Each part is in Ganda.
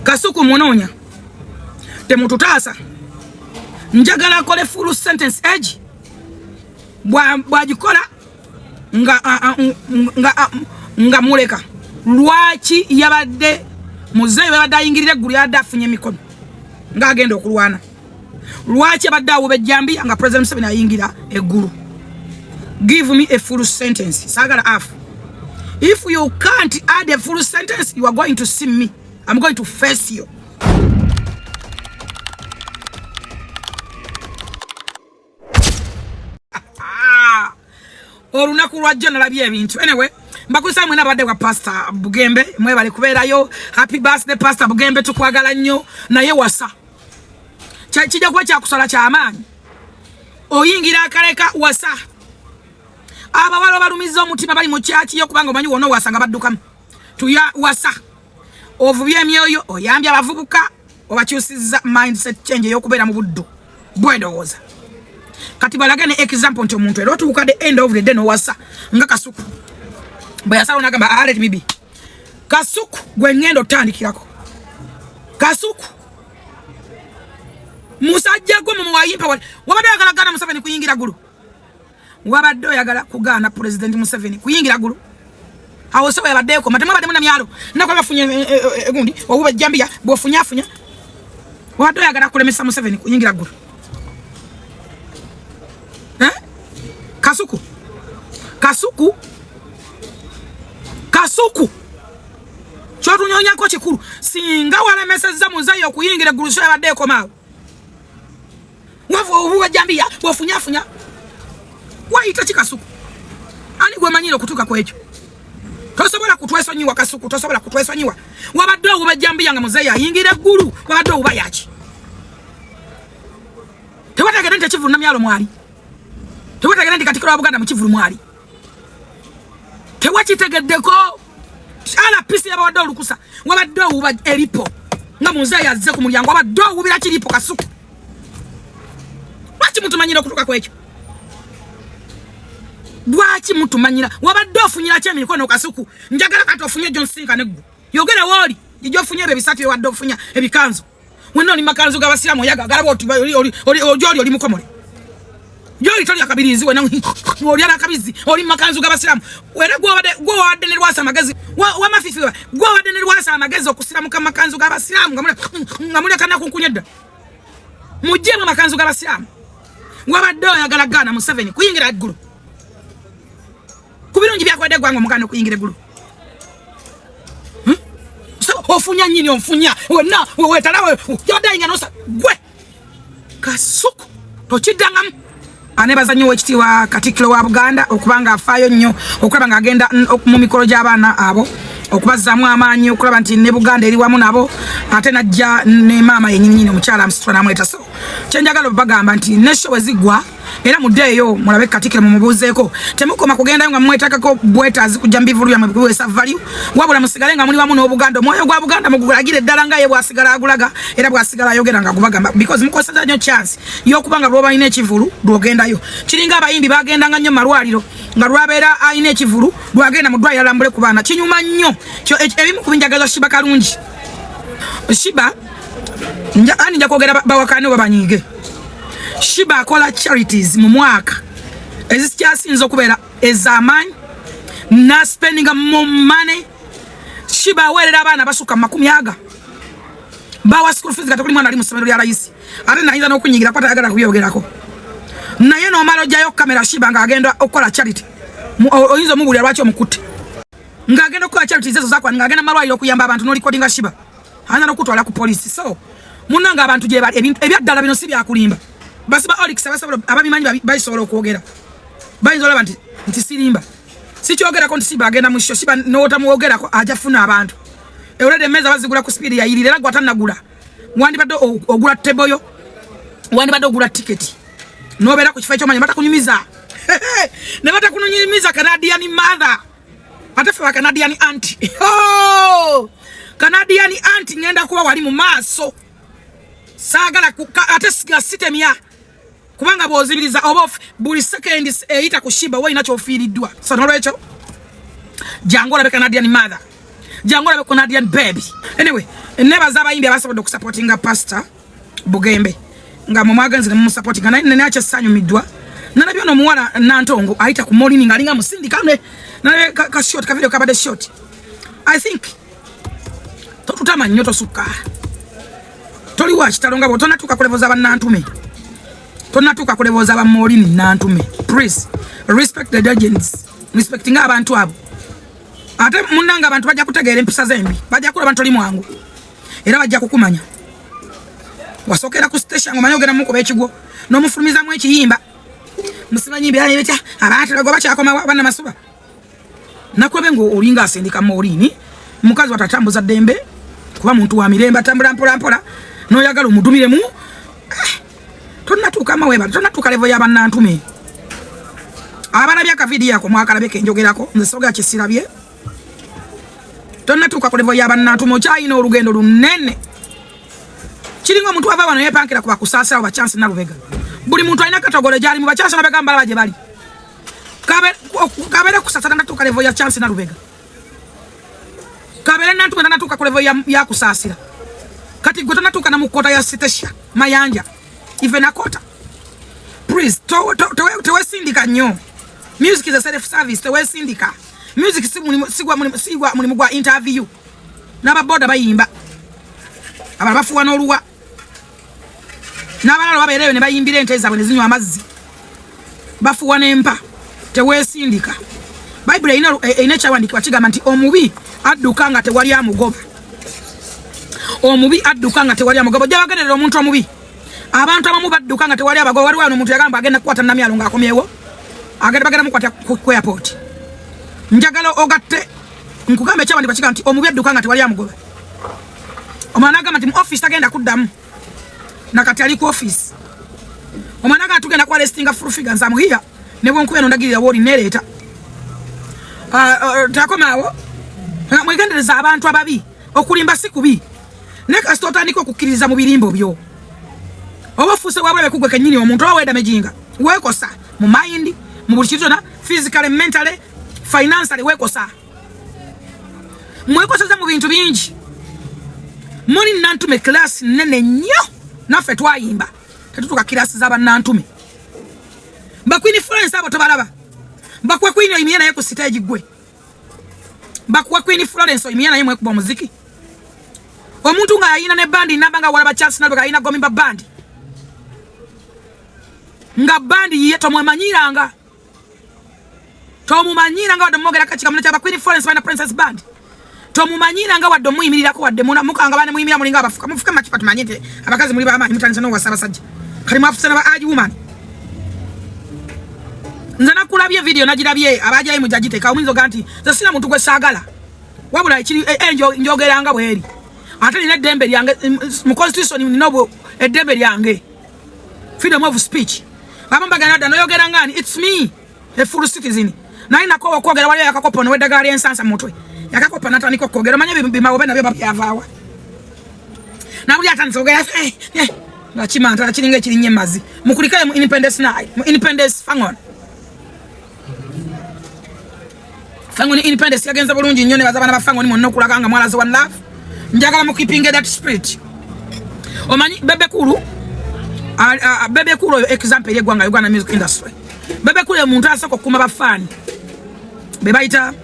Kasuku munoonya temututaasa. Njagala akole full sentence age bwagikola nga, nga, nga muleka. Lwaki yabadde muzeeyi yabadde ayingirira eggulu, yabadde afunye emikono ng'agenda okulwana? Lwaki abadde awuba ejjambiya nga President Museveni ayingira eggulu? Give me a full sentence, saagala half. If you can't add a full sentence, you are going to see me, I'm going to face you. Olunaku lwajjo nalabye ebintu. Anyway, mbakusa mwena abadde wa Pastor Bugembe, mwebale kubeerayo. Happy birthday, Pastor Bugembe, tukwagala nnyo. Naye wasa kijja kuba kyakusala kyamaanyi, oyingira akaleka wasa. Abawala balumiza omutima bali mu kyaki yo, kubanga omanyi wona wasa nga baddukamu. Tuya wasa, ovubye emyoyo, oyambye abavubuka, obakyusizza mindset change ey'okubeera mu buddu bwendowooza. Kati balage ne example nti omuntu era otuuka the end of the day nowasa nga Kasuku bwe yasalawo nagamba, "Ah, let me be." Kasuku gwe ngenda otandikirako. Kasuku musajja gwe mumuwayimpa wabadde oyagala gaana Museveni kuyingira gulu, wabadde oyagala kugaana President Museveni kuyingira gulu. Awo so yabaddeko matemu abadde munamyalo nako bafunye egundi owuba ejjambiya bw'ofunyafunya, wabadde oyagala kulemesa Museveni kuyingira gulu, eh? Kasuku, Kasuku, Kasuku, kyotunyonyako kikulu. Singa walemesezza muzeeyi okuyingira eggulu, so yabadde ekomaawo. Wavu obuwa jambiya bwofunyafunya, wayita ki Kasuku? Ani gwemanyire okutuuka ku ekyo? Tosobola kutwesonyiwa, Kasuku, tosobola kutwesonyiwa. Wabadde owuba jambiya nga muzeeyi ayingira eggulu, wabadde owuba yaki? Tewategedde nti ekivulu namyalo mwali? Tewategedde nti Katikiro wa Buganda mu kivulu mwali? Tewakitegeddeko? RPC yabawadde olukusa. Wabadde owuba eripo nga muzeeyi azze ku mulyango, wabadde owubira kiripo. Kasuku, lwaki mutumanyira okutuuka ku ekyo? Lwaki mutumanyira? Wabadde ofunyira ki emikono, Kasuku? Njagala kati ofunye jonsinkane gwe yogera wooli gyofunye ebyo ebisatu ewadde ofunya ebikanzu. Wenna oli makanzu g'abasiraamu, oyaga galaba oti oli mukomole gyoli tolya kabirizi, wena olya nakabizi, oli mumakanzu g'abasiraamu. Era gwe ne Lwasa amagezi wamafifi, gwe wadde ne Lwasa amagezi okusiramuka mumakanzu g'abasiraamu nga mulya kanakunkunya dda. Muggyemu amakanzu g'abasiraamu. Wabadde oyagala gaana Museveni kuyingira eggulu ku birungi byakwadde eggwanga, omugaana okuyingira eggulu. So ofunya nyini, onfunya wenna wetala yabadde ayinga nosa gwe Kasuku tokiddangamu. Anebaza nnyo owekitiibwa Katikkiro wa Buganda okuba nga afaayo nnyo okulaba ng'agenda mu mikolo gy'abaana abo okubazzaamu amaanyi, okulaba nti ne Buganda eri wamu nabo, ate najja ne maama yennyininyini omukyala amusitula n'amweta. So kyenjagala obagamba nti ne show bwe ziggwa era muddeeyo mulabe Katikkiro, mumubuuzeeko. Temukoma kugendayo nga mumwetakako bwetaazi kujja mu bivulu byammwe bikuweesa value, wabula musigale nga muli wamu n'Obuganda. Omwoyo gwa Buganda mugulagire ddala nga ye bwasigala agulaga era bwasigala ayogera nga gubagamba, because mukozesa nnyo chance y'okuba nga lwoba alina ekivulu lwogendayo. Kiringa abayimbi bagendanga nnyo mu malwaliro, nga lwabeera alina ekivulu lwagenda mu ddwaliro alambule ku baana. Kinyuma nnyo. Ebimu ku binjagaza Sheebah Kalungi, Sheebah ani nja kwogera bawakane oba banyiige. Sheebah akola charities mu mwaka ezikyasinza okubeera ez'amaanyi na spendinga more money. Sheebah aweerera abaana basukka mu makumi aga, bawa school fees kati kuli mwana ali mu ssomero lya layisi, ate nayinza n'okunyigira kuba tayagala kubyogerako. Naye n'omala ojjayo kamera Sheebah ng'agenda okukola charity, oyinza omubuulira lwaki omukutte ng'agenda okukola charity ezo zakwani, ng'agenda mu malwaliro okuyamba abantu, n'olikodinga Sheebah, ayinza n'okutwala ku poliisi. So munnange, abantu gye bali ebintu ebyaddala bino si byakulimba. Basiba olix abasobola ababimanyi basobola okwogera, bayinza olaba nti sirimba. Sikyogerako nti Sheebah agenda mu show, Sheebah n'otamwogerako ajja funa abantu. Already emmeeza bazigula ku speed yayirira, era gwe atannagula wandibadde ogula table yo, wandibadde ogula tiketi n'obeera ku kifo ekyomanyi batakunyumiza ne batakunyumiza. Canadian mother, ate ffe ba Canadian auntie, oh! Canadian auntie, ngenda kuba wali mu maaso, saagala ate nga sitemya, kubanga bw'ozibiriza oba buli second eyita ku Sheebah olina kyofiiriddwa. So nolwekyo jangu olabe Canadian mother, jangu olabe Canadian baby. Anyway, Nebaza abayimbi abasobodde okusupportinga Pastor Bugembe nga mwe mwagenze ne mumusupportinga, naye nina kyesanyumiddwa nalabye ono omuwala Nantongo ayita ku Molini ng'alinga musindika ne nalabye ka short ka video kabadde short. I think totutama nnyo, tosukka, toli wa kitalo nga bwe tonatuuka ku level z'abannantume, tonatuuka ku level z'abamolini Nantume. Please respect the legends, respectinga abantu abo. Ate munnange, abantu bajja kutegeera empisa zembi, bajja kulaba nti oli mwangu era bajja kukumanya. Wasookera ku station, omanyi ogenda mukuba ekigwo n'omufulumizamu ekiyimba musimanyi byayetya abantu lago bakyakomawo bannamasuba. Nakwebe nga olinga asindika Molini, mukazi watatambuza ddembe kuba muntu wa mirembe, atambula mpola mpola, n'oyagala omudumiremu. Ah, tonnatuuka maweba, tonnatuuka level y'abannantume. Abalabye akavidiyo ako mwakalabye kenjogerako, nze soga kisirabye. Tonnatuuka ku level y'abannantume, okyalina olugendo lunene. Kiringa omuntu ava wano yepankira ku bakusaasira ba Chance Nalubega. Buli muntu alina category gyali mu. Ba Chance Nalubega mbalaba gye bali. Kabeere kusasira tannatuuka level ya Chance Nalubega, kabeere Nantume tannatuuka ku level ya kusaasira. Kati gwe tonnatuuka na mu quarter ya Stecia Mayanja, even a quarter. Please tewesindika nnyo. Music is a self service, tewesindika. Music sigwa mulimu gwa interview. N'ababoda bayimba, abalala bafuwa n'oluwa, n'abalala babeereyo ne bayimbira ente zaabwe ne zinywa amazzi, bafuwa n'empa. Teweesindika. Bayibuli erina ekyawandiikibwa kigamba nti omubi adduka nga tewali amugoba, omubi adduka nga tewali amugoba. Ojja bagenderera omuntu omubi. Abantu abamu badduka nga tewali abagoba. Waliwo wano omuntu yagamba agenda kukwata Namyalo ng'akomyewo, agenda bagenda mukwata ku airport. Njagala ogatte nkugamba ekyawandiikibwa kigamba nti omubi adduka nga tewali amugoba. Omwana agamba nti mu office tagenda kuddamu, nakati ali ku office. Omwana agamba tugenda ku arrestinga Full Figure, nze amuhiya ne bwenkuba eno ndagirira wooli nereeta. Takomaawo. Mwegendereza abantu ababi. Okulimba si kubi, naye kasita otandika okukkiririza mu birimbo byo oba ofuuse wabulabe kugwe kennyini. Omuntu oba weedamaginga, weekosa mu mind, mu buli kintu kyonna, physically, mentally, financially, weekosa, mwekoseza mu bintu bingi. Muli Nantume class nene nnyo, naffe twayimba tetutuka class z'abannantume. Ba Queen Florence abo tobalaba, bakuwa Queen oyimire naye ku stage gwe, bakuwa Queen Florence oyimire naye mwekuba omuziki. Omuntu nga yayina ne bandi namba nga walaba Charles Nalubega ayina gomimba bandi nga bandi yiye, tomwemanyiranga, tomumanyiranga wadde omwogera kakika muno kyaba Queen Florence balina Princess Band, tomumanyiranga wadde omuyimirirako wadde mukanga bane muyimirira mulinga abafuka mufuka makipa. Tumanye nti abakazi muli bamaanyi, mutandise n'owasa abasajja, kali mwafuse naba agi woman. Nze nakulabye video, nagirabye, abajayi mujagiteeka. Omuyinza oga nti nze sina muntu gwe saagala, wabula ekiri njogeranga bweri, ate nina eddembe lyange mu constitution, nina eddembe lyange, freedom of speech. Abamu bagenda dda noyogera ngani, it's me, a full citizen. Naye nako okwogera waliyo yakakopa noweddagala lyensansa mu mutwe, yakakopa natandika okwogera. Omanye bimawobe nabyo babyavaawa nabuli atandise ogera nga kimantala kiringa ekirinnya emazi. Mukulikayo mu Independence night, mu Independence Fangon, Fangoni Independence yagenze bulungi nnyo. Ne baza baana ba Fangoni mwonna okulaga nga mwalaze one love. Njagala mu keeping that spirit. Omanyi Bebe Cool, Bebe Cool oyo example eri eggwanga Uganda music industry. Bebe Cool omuntu asooka okukuuma bafaani be bayita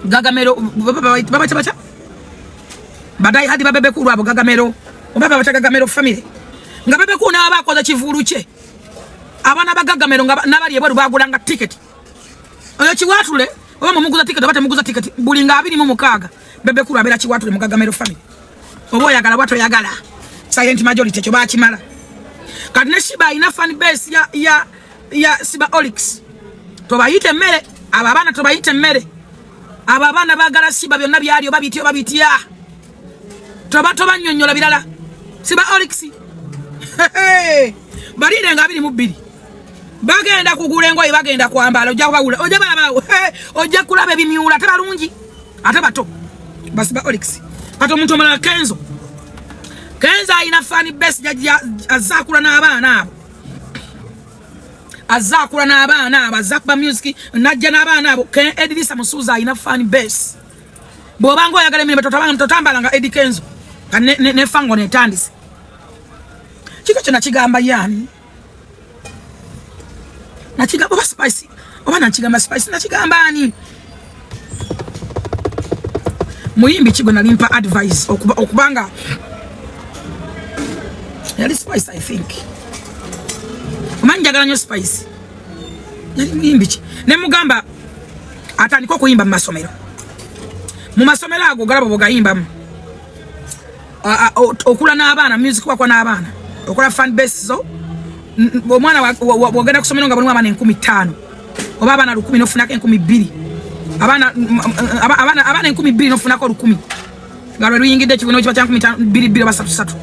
Gagamero, babaita batya ba die hard ba Bebe Cool abo, Gagamero oba babata Gagamero family. Nga Bebe Cool n'aba akoze kivuulu kye, abaana ba Gagamero nga n'abali ebweru bagulanga ticket. Oyo kiwatule oba mumuguza ticket oba temuguza ticket, buli nga 26 Bebe Cool abeera kiwatule mu Gagamero family, oba oyagala oba toyagala. Silent majority ekyo bakimala. Kati ne Sheebah alina fan base ya Siba Olix. Tobayita emmere abo abaana, tobayita emmere abo abaana baagala Sheebah byonna byali oba bitya oba bitya, toba tobanyonnyola birala. Siba Olix baliire nga 22 bagenda kugula engoye, bagenda kwambala, ojja kubawula, ojja balabawo, ojja kulaba ebimyula. Ate balungi ate bato basiba Olix. Kati omuntu omulala Kenzo, Kenzo alina fan base, azze akula n'abaana abo, azze akula n'abaana abo, azze akuba music najja n'abaana abo. Edirisa Musuuza alina fan base. Bw'obanga oyagala emirembe, totambalanga Eddy Kenzo. Ne fango netandise. Kiko kyo nakigamba yani. Nakigamba oba Spice, oba nakigamba Spice, nakigamba ani? Muyimbi ki gwe nali mpa advice okubanga yali Spice, I think. Omanyi njagala nnyo Spice. Yali muyimbi ki? Ne mugamba atandike okuyimba mu masomero. Mu masomero ago galaba bw'ogayimbamu. Okula n'abaana, music wakwa n'abaana. Okola fan base zo. Omwana bw'ogenda ku ssomero nga mulimu abaana 5000 oba abaana 1000 n'ofunako 2000. Abaana 2000 n'ofunako 1000. Nga lwe luyingidde ekibuno kiba kya nkumi ttaano, bbiri bbiri oba ssatu ssatu.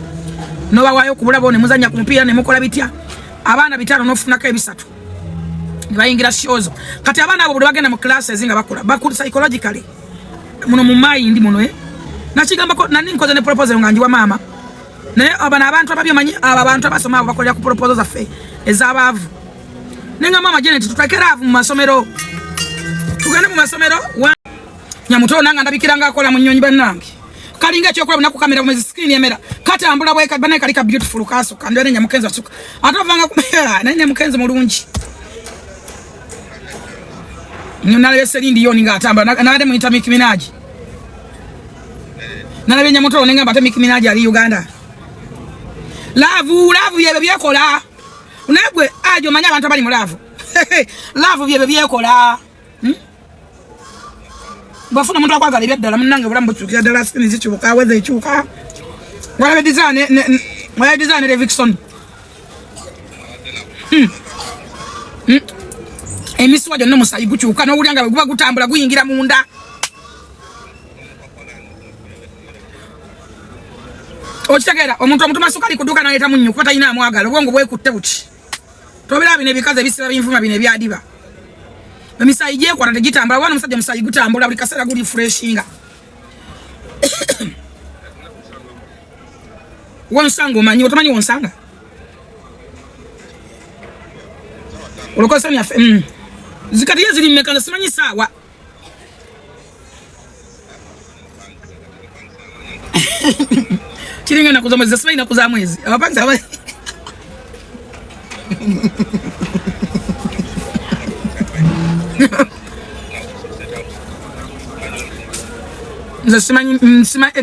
N'obawaayo ku bulabo ne muzannya ku mupiira ne mukola bitya. Abaana 500 n'ofunako 300. Ne bayingira shows. Kati abaana abo buli bagenda mu classes nga bakula, bakula psychologically. Muno mu mind muno, Nakigambako, nani nkoze ne proposal nga njiwa maama. Naye abana abantu ababi omanyi, abo abantu abasoma abo bakolera ku proposal zaffe ez'abaavu. Nenga maama Janet tutakera avu mu masomero. Tugende mu masomero, Nyamuto nanga ndabikira nga akola mu nnyonyi bannange. Kalinga ekyokulaba naku kamera mu screen emera. Katambula bwe banaye kali ka beautiful kaso kandwe ne Nyamukenzi asuka. Ate ovanga ku naye Nyamukenzi mulungi. Nyo nalabye Celine Dion nga atambula, nabadde muyita Nicki Minaj. Nalabye Nyamuto ne ngamba ate Nicki Minaj ali Uganda. Love, love byebyo byekola. Naye gwe ajo omanyi abantu abali mu love. Love byebyo byekola. Bw'ofuna omuntu akwagala ebyaddala munnange obulamu bukyukira ddala, skin zikyuka, weather ekyuka. Walabe design ne walabe design ne Levixone. Emisuwa gyonna omusaayi gukyuka n'owulira nga bwe guba gutambula guyingira munda. Okitegeera omuntu omutuma sukali ku dduuka n'aleeta munnyo kuba talina amwagala, obwongo bwekutte buti. Tobeera bino ebikazi ebisiba binvuma bino ebyadiba. Emisaayi gyekwata tegitambula, wano omusajja omusaayi gutambula buli kaseera guli freshinga. Wonsanga omanyi, otomanyi wonsanga? Olokosa yaffe. Zikati ye ziri mmeka nze simanyi ssaawa. Kiringa ennaku za mwezi, simanyi nnaku za mwezi. Abapangisa nze simanyi,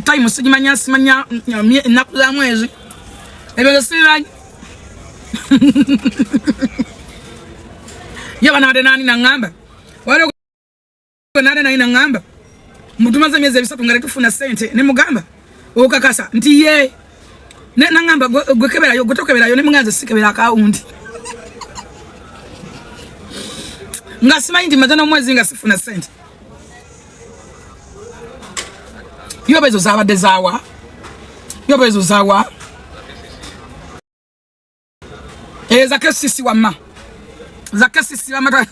time sigimanya, simanya, ennaku za mwezi. Ebyo nze sibimanyi. Ye banaade nani naŋŋamba? Waliwo gwe naade naye naŋŋamba, mbu tumaze emyezi 3 nga tetufuna ssente. Ne mugamba okakasa nti ye. Ne naŋŋamba gwe keberayo, gwe tokeberayo. Ne mugamba nze sikebera akawunti. Nga simanyi nti maze n'omwezi nga sifuna ssente. Yoba ezo zaabadde zaawa? Yoba ezo zaawa? Za KCC wamma. Za KCC wamma.